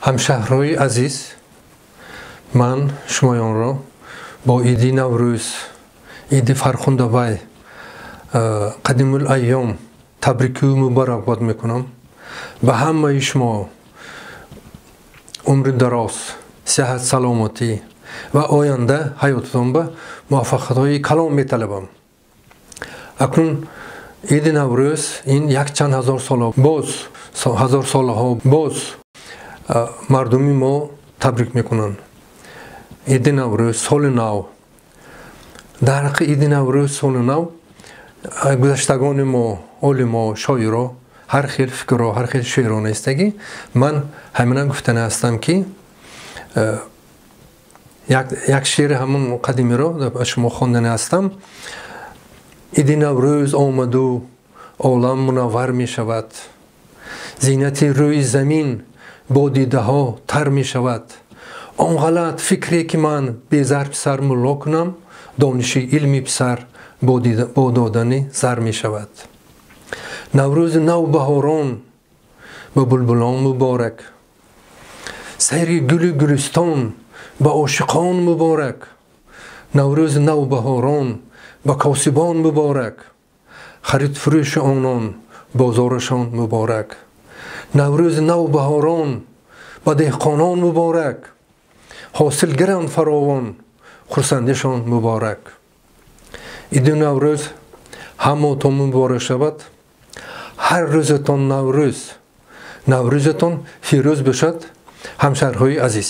Ҳамшаҳрҳои азиз, ман шумоёнро бо иди Наврӯз, иди фархундавай, қадимул айём табрикию муборакбод мекунам. Ба ҳамаи шумо умри дароз, сиҳат, саломотӣ ва оянда ҳаётатон ба муваффақиятҳои калон металабам. Акнун иди Наврӯз ин якчанд ҳазор сола боз, ҳазор солаҳо боз мардуми мо табрик мекунанд. Иди Наврӯз, соли нав. Дар ҳаққи иди Наврӯз, соли нав гузаштагони мо, олимо, шоиро ҳар хел фикрро, ҳар хел шеърро навистагӣ. Ман ҳамина гуфтани ҳастам, ки як шеъри ҳамон қадимиро ба шумо хондани ҳастам. Иди Наврӯз омаду олам мунаввар мешавад, зинати рӯи замин бо дидаҳо тар мешавад. Он ғалат фикре, ки ман безар писар мулло кунам, дониши илми писар бо додани зар мешавад. Наврӯзи навбаҳорон ба булбулон муборак, сайри гули гулистон ба ошиқон муборак, Наврӯзи навбаҳорон ба косибон муборак, харидфурӯши онон бозорашон муборак, Наврӯзи навбаҳорон ба деҳқонон муборак, ҳосил гиранд фаровон, хурсандишон муборак. Иди Наврӯз ҳамаотон муборак шавад, ҳар рӯзатон Наврӯз, Наврӯзатон фирӯз бошад, ҳамшаҳрҳои азиз.